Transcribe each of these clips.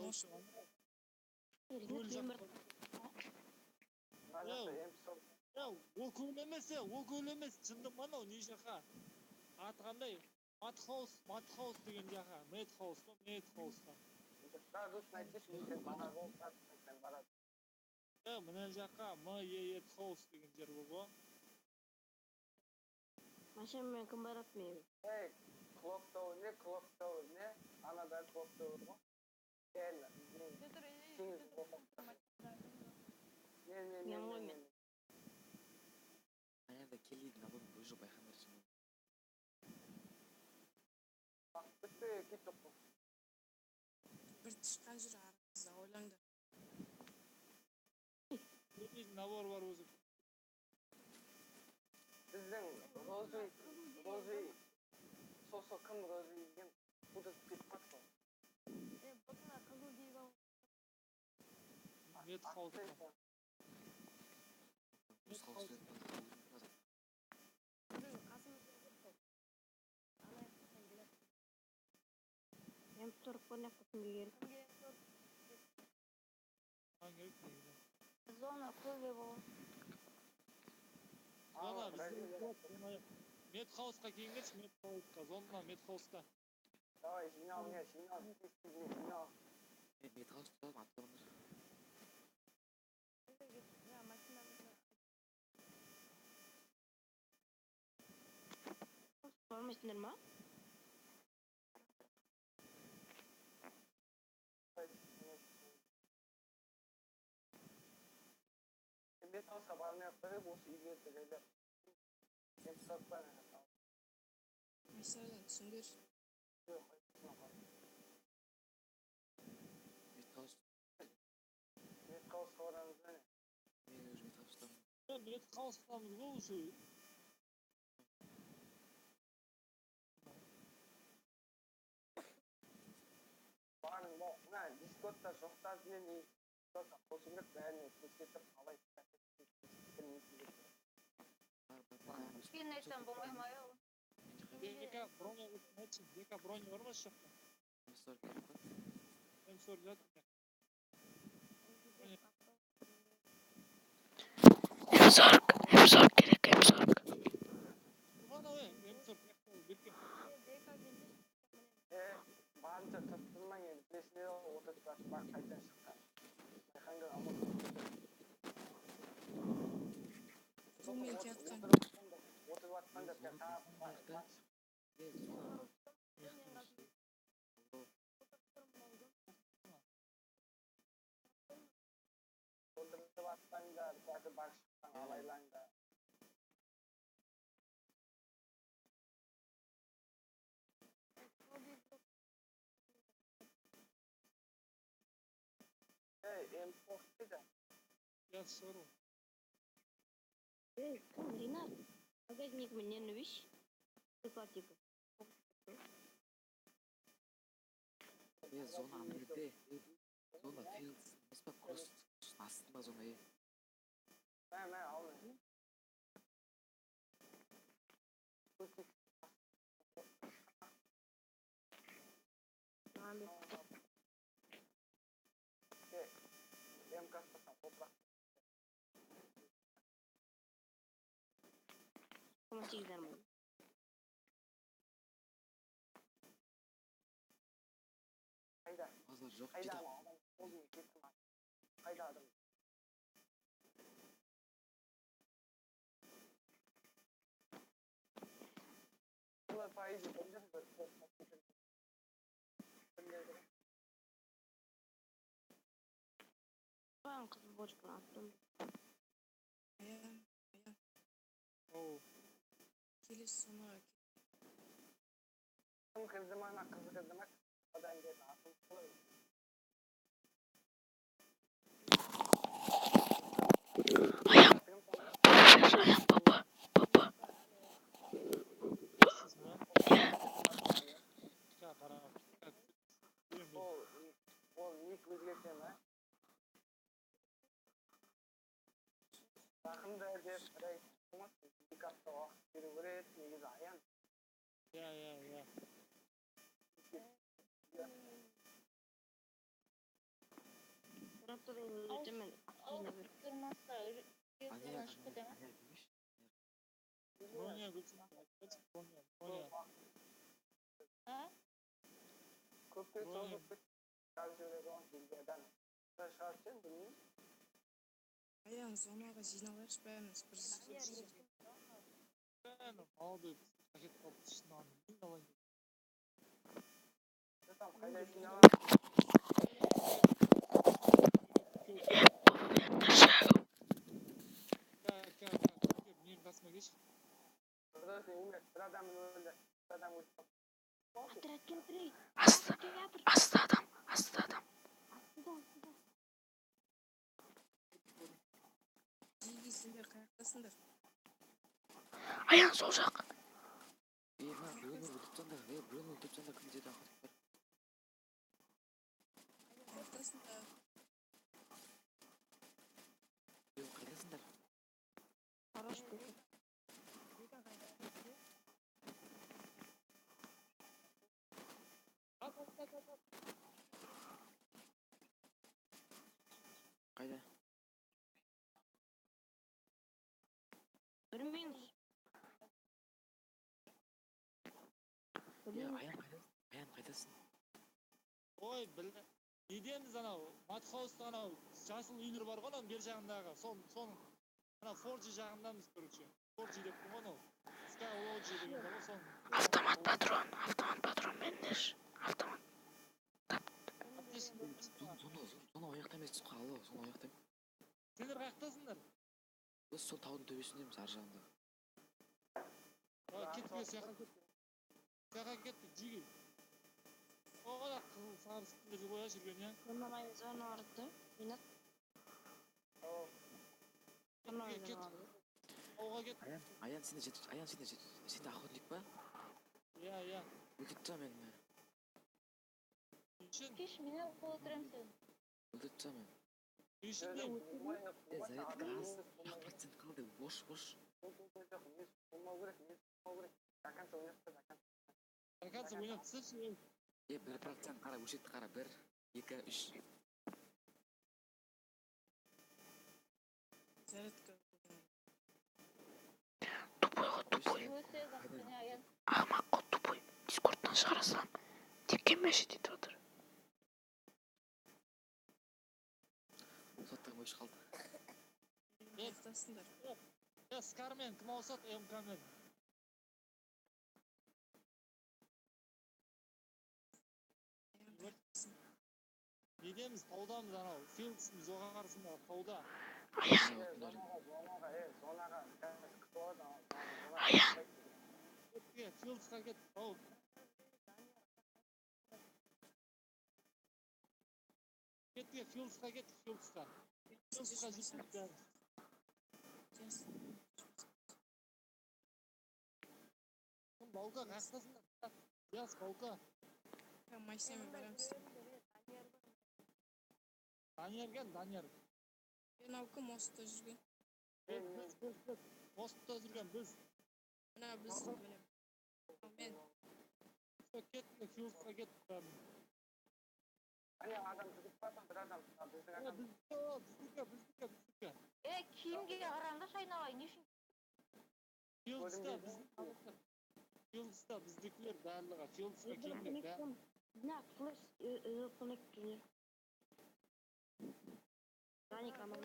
Көл жақта. Мына жақта М40. Е, ол көл емес, е, ол көл емес. Жынды ма анау, не жаққа? Аты қандай? Матхаус, Матхаус деген жаққа. Мэтхаус па, Мэтхаусқа. Градус найтиш, мен барады, мен барады. Е, мына жаққа М Е Е Хаус деген жер бар ғой. Машинамен кім барады мен? Ей, Clock Tower не, Clock Tower не? Анада Clock Tower ғой. Дәл, мен теңіз. Не, не, не, Мен ғой не, мен. не. Ана жерде келлидің наборын өзі байқаңдар сен. Бітті, кет жоқ қой. Бір тышқан жүр арамызда, ойлаңдар. Келлидің наборы бар өзі. Біздің Розы, Розы, сосы кім Розы деген құдырып кетіп қалды ғой. Бұтына қызыл киіп алған. Мэтхаусқа. Өз хаус. Біздің қасымызда жүр сол. Ана жақтан келеді. М40 бар, кімге керек? Кімге М40? Маған керек негізі. Зона көлге болады. Зона Ана, бізде. Бразилия. Мэтхаусқа келіңдерші, Мэтхаусқа. Зона Мэтхаусқа. Давай, жинал, не, жинал, тез тез не, жинал. Метхаус тұталым, аттарыңдар. Жаңа машинамызда. Бармайсыңдар ма? Металсқа бармай ақ қояйық, осы үйге жайлап. М40 бар ана. Машинадан түсіңдер. Метхаус. Металсқа барамыз ба не? Мен уже Метхаустамын. Е, Мэтхаустамыз ғой уже. Барың ба? Мына Дискордта жоқтарды не Дискордқа қосу керек, бәріне көрсетіп, қалай білмейтін. Бар, бар, бар. Кішкене айтсам болмай ма ол? Дека броня айтшы, дека броня бар ма осы жақта? М40 керек қой. М40 жатыр. М40, М40 керек, М40. Анау, е, М40 жақта, берке. Е, барынша тұрмаң енді, білесіңдер ғой, отырып барып бар қайтадан шыққан. Байқаңдар, аман. Қолмен келатқан. Отырып жатқандар, тағы бар. Е, зона. Отырып жатқандар, қазір бар шыққан, алайлаңдар. Ей, М40 қайда? Я шығар ол. Ей, кім? Ринат? Магазиннің нені виш? Типа. Е, зона ана жерде. Зона Филдс емес па, кросс астында зона, е. Мә, мә, ал. Маған бер. МК ұстасаң, топырақ. 18 нормально. Қайда? Базар жоқ, Қайда жеті. ана адам? Қолмен кетті ма? Қайда адам? Олар по идее білдір бір біледі ғой. Маған қызыл бочканы аттым. Аян, Аян. Оу. Келесі зонаға. Кім кірді ма, ана қыз кірді ма? Одан кейін атын қалай? Аян, аян, папа, папа. Сіз ма? Ша, қара. Білемін. Ол ник өзгерте ма? Жақында деп бір ай болмасын, 2 апта уақыт беру керек негізі, Аян. Иә, иә, иә. Өтемін. Тұрмаса, Данияр, шығып кете ма? Данияр, бермеші. Броня, Гүлсім, айтпашы, броня, броня. А? Көпке Броня. созып шығарып жібереді ғой гильдиядан. Шығарып жіберген, білмеймін. Аян, зонаға жиналайықшы бәріміз бір жерге. Бәрі молодой пакет алып ішін алып, мен алайын. Там қайда жиналады? Кә, кә, кә, менің қасыма келші. Сосын емес, бір адам өлді. Бір адам өлді. Отряд келтірей. Асты, асты адам, асты адам. Астыда, астыда. Жиги, сендер қаяқтасыңдар? Аян, сол жақ. Е, мына біреуін өлтіріп тастаңдар. Е, біреуін өлтіріп тастаңдар, кімде де охотник бар. Қаяқтасыңдар? Біреуін қайдасыңдар? Хорош. Ат, ат, ат, ат, ат. Қайда? Бір минус. Е, Аян қайдасың? Аян қайдасың? Ой, біл, недеміз анау, Матхауста анау жасыл үйлер бар ғой, ананың бер жағындағы, соның ана 4G жағындамыз, короче. 4G деп қой анау. Skylogy деген бар ғой, соның. Автомат патрон, автомат патрон беріңдерші. Автомат. Аптечка, Зона, зона, зона ол жақта емес қой, алло, зона ол жақта. Сендер қаяқтасыңдар? Біз сол таудың төбесіндеміз, ар жағында. Ой, кеттік, е, сол жаққа кеттік. Сол жаққа кеттік, жиги. О, ана қызыл сары үстінде жүр ғой, жүрген, иә. Зона, зона барды. Ринат, зона Кеттік, кеттік. барды. Тауға кеттік. Аян, Аян, сенде жет, Аян, сенде жет, сенде охотник па? Иә, иә. Өлтіріп таста мені. Не үшін? Кеш, мен алып отырамын сені. Өлтіріп таста мені. Не үшін деймін? Е, зарядка аз, ақ процент қалды, бош, бош. Жоқ, минус болмау керек, минус болмау керек. До конца ойнап до конца. До конца ойнап тасташы, ей. Е, 1%, қара, өшекті қара, бір, екі, үш. Зарядка. Тупой ғой, тупой. Өте жақсы, Аян. Ақымақ қой, тупой. Дискордтан шығара салам. Тек кемеші етіп отыр. Соттығым өшіп қалды. Қаяқтасыңдар? Е, Скармен кім ауысады, МК-мен? Аян, қаяқтасың? Недеміз, таудамыз анау, Филдстің жоғарысында, тауда. Аян, Е, зонаға, зонаға, е, зонаға. Қазір күтіп алады анау, зонаға. Аян. Кеттік, е, Филдсқа кеттік, тау. Кеттік, е, Филдсқа кеттік, Филдсқа. Филдсқа жеттік бәріміз. Жас. Кім, Баука, қаяқтасыңдар? Диас, Баука. Машинамен барамыз. Данияр кел, Данияр. Мынау кім мостта жүрген? Біз, біз, біз, біз. Мостта жүрген біз. Мына біз, міне. Мен. Все, кеттік, е, Филдсқа кеттік бәріміз. Әне адам жүгіріп барса, бір адам, біздің Е, адам. біздікі, біздікі, біздікі, біздікі. Е, киімге қараңдаршы, айналайын, не үшін? Филдста біздің, Филдста біздікілер барлығы. Филдсқа келіңдер, бәрі. На, флеш, connect. Даник аман.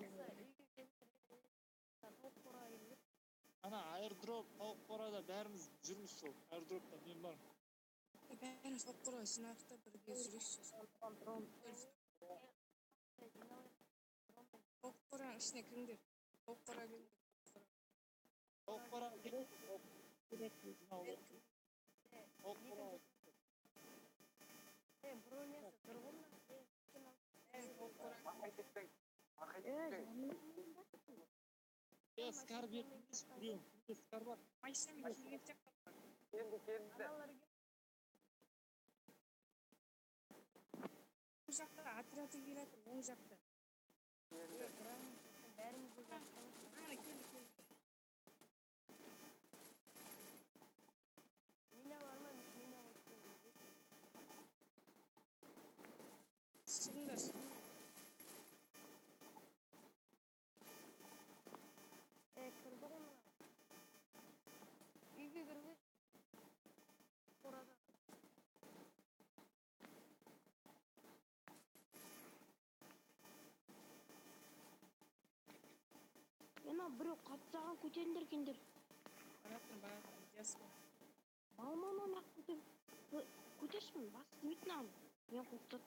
Ана аирдроп, тауық қорада бәріміз жүрміз сол. Аирдропта мен бармын. Бәріміз тауық қораға жиналайық та, бірге жүрейікші. Тауық қораның ішіне кіріңдер. Тауық қора кіріңдер. Тауық қораға кеттік, тауық тауық қораға. Тауық қора. Мақай кетпең. Мақай кетпең. Е, скар беріңдерші, біреу. Кімде скар бар? Машинамен келген сияқты. Келді, келді. Оң жақта отряды келе жатыр, оң жақта. Келді. Ана келді, келді. Шығыңдар, шығыңдар. Ана біреу қаптаған, көтеріңдер кендер. Баратырмын, баратырмын. Диас қой. Мал, мал, мал, мына көтер. Көтерші, бас тимейді мынаған. Мен қорқытады.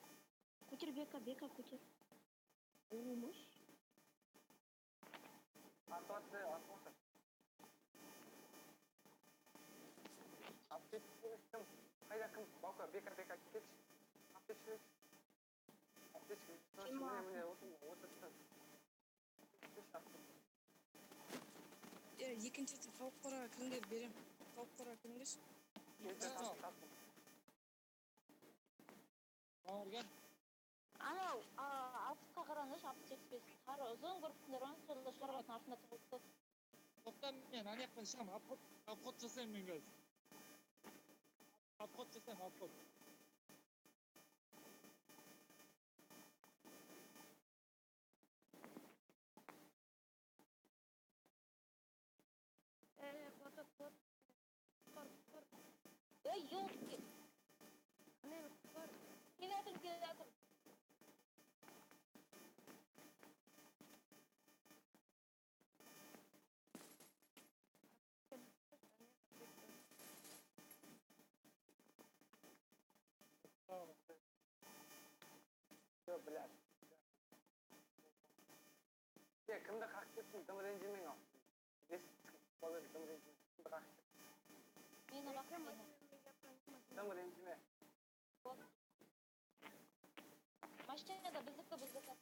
Көтер, Бека, Бека, көтер. Болмаш. Атып атты, атып отыр. Аптечка кім? Қайда кім? Баука, Бека, Бека, келші. Аптечка берші. Аптечка берші. Міне, міне, отыр, отыр. Берші аптечка. Е, екінші рет тауық қораға кіріңдер, берем. Тауық қораға кіріңдерші. Келші, таптым, таптым. Мамырген. Анау 60-қа қараңдаршы, 60-75. Сары ұзын көріп ғой, сол шаруаның артында тұрып. Тоқта, мен ана жақтан шығамын, обход, обход жасаймын мен қазір. Обход жасаймын, обход. Бота, құтқар, құтқар. Ей, елки. Анел, құтқар. Келе жатырмын, келе жатырмын. Всё, блядь. Е, кімді қағып кеттің, дым ренжімең ал. Бес бола бер, дым ренжіме. Кімді қағып кеттің? Мені қақты, мені. Дым ренжіме. Машина да біздікі, біздікі.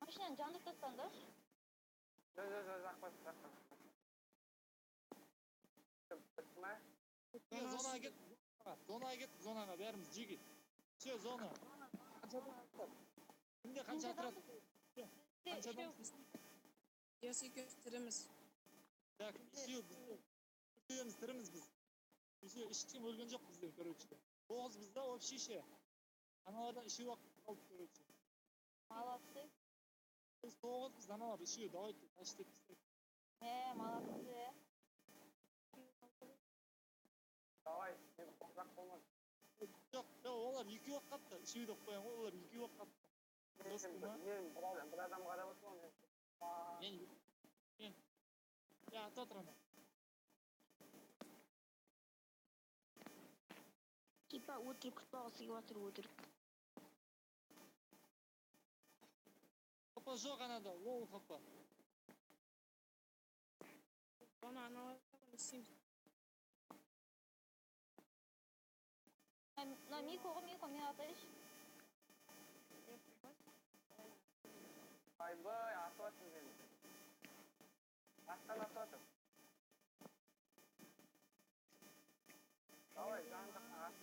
Машинаны жандырып тастаңдаршы. Жоқ, жоқ, жоқ, жақпа, жақпа. Всё, бітті ма? Е, зонаға кет, зонаға кет, зонаға бәріміз жеге. Все, зона. Қанша адам? Кімде қанша отряд? Бізде Қанша үшеу. адам? Диас екеуміз тіріміз. Так, үшеу бізде. Төртеуміз тіріміз біз. Үшеу, ешкім өлген жоқ бізде, короче. Тоғызбыз да вообще ше. Аналардан үшеу ақ қалды, короче. Молодцы. Біз тоғызбыз, аналар үшеу, давайте, тащить етіп. Молодцы. Давай, мен ұзақ болмас. Жоқ, жоқ, олар екеу ақ қалыпты. Үшеу деп қоямын ғой, олар екеу ақ қалыпты. Мен, Доспын ба? мен бір адам қарап отырмын мен. Мен, я, атып жатыр ана. Типа өтірік күтпағысы келіп жатыр, өтірік. Хп жоқ анада, лоу хп. Оны аналарда не істейміз? Мына Мико ғой, Мико, мен атайыншы. Айбай, атып жатыр мені. Аттан атып жатыр. Давай, жан жақтан ат.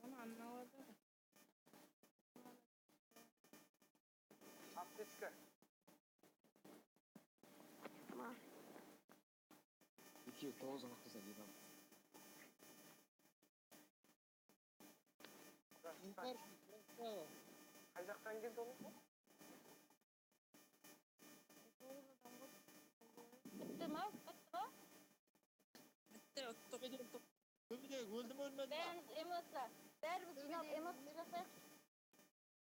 Оны аналарда. Аптечка. Ма. Екеуі тоғыз ғана қыздар ебам. Сұңқар, красава. Қай жақтан келді ол? Тоғыз адам ғой. Бітті ма? Бітті ма? Бітті, ұттық, ұттық. Төбедегі өлді ме, өлмеді ме? Бәріміз эмоция. Бәріміз жиналып эмоция жасайық.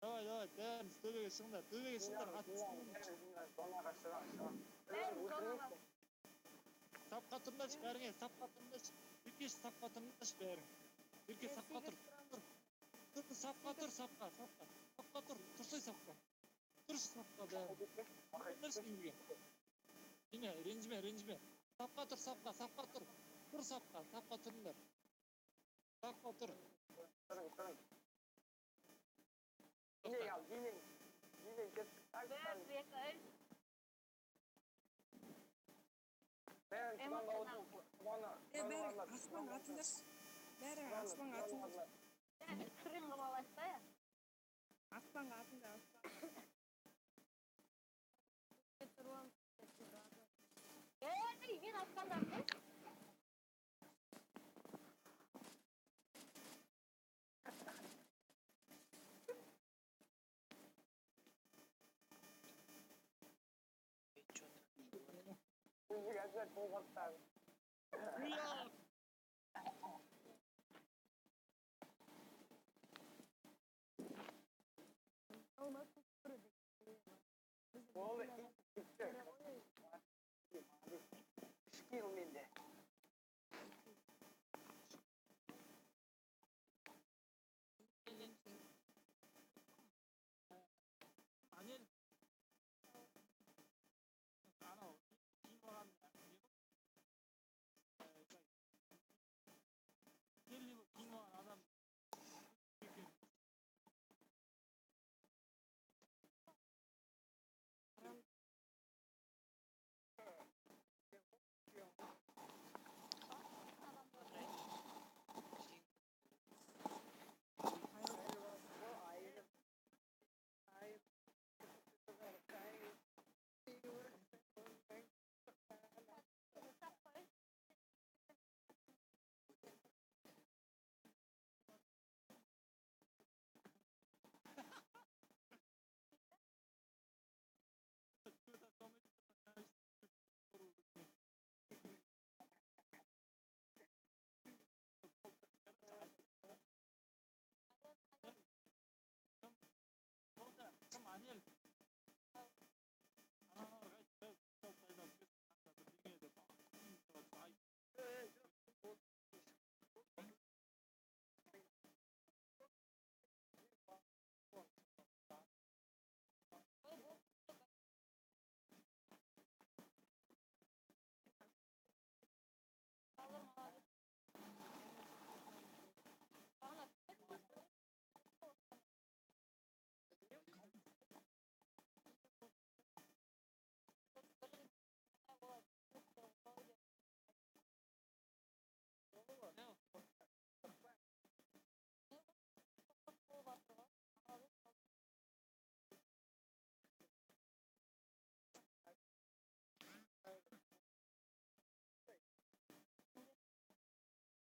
Давай, давай, бәріміз төбеге шығыңдар, төбеге шығыңдар, ат Зонаға шыға, шыға. Бәріміз зонаға. Сапқа тұрыңдаршы, бәріңе, сапқа тұрыңдаршы. Еркеш, сапқа тұрыңдаршы бәрің. Еркеш, сапқа тұр. Тұр, тұр, сапқа тұр, сапқа, сапқа. Сапқа тұр, тұрсай сапқа. Тұршы сапқа бәрің. Тұрыңдаршы үйге. Неме, ренжіме, ренжіме. Сапқа тұр, сапқа, сапқа тұр. Тұр сапқа, сапқа тұрыңдар. Сапқа тұр. Тұрың, тұрың. Билең ал, билең. Билең, кеттік. Bir, екі, үш. Бәрін құманға отыру, құманы. Е, бәрі аспанға атыңдаршы. Бәрі аспанға атыңдар. Скрин қылып алайық та, я. Аспанға атыңдар, аспанға. Ей, мен аспандамын. Өзі әзір болғаттар. Уя! Алмас. Болды, ит кетті.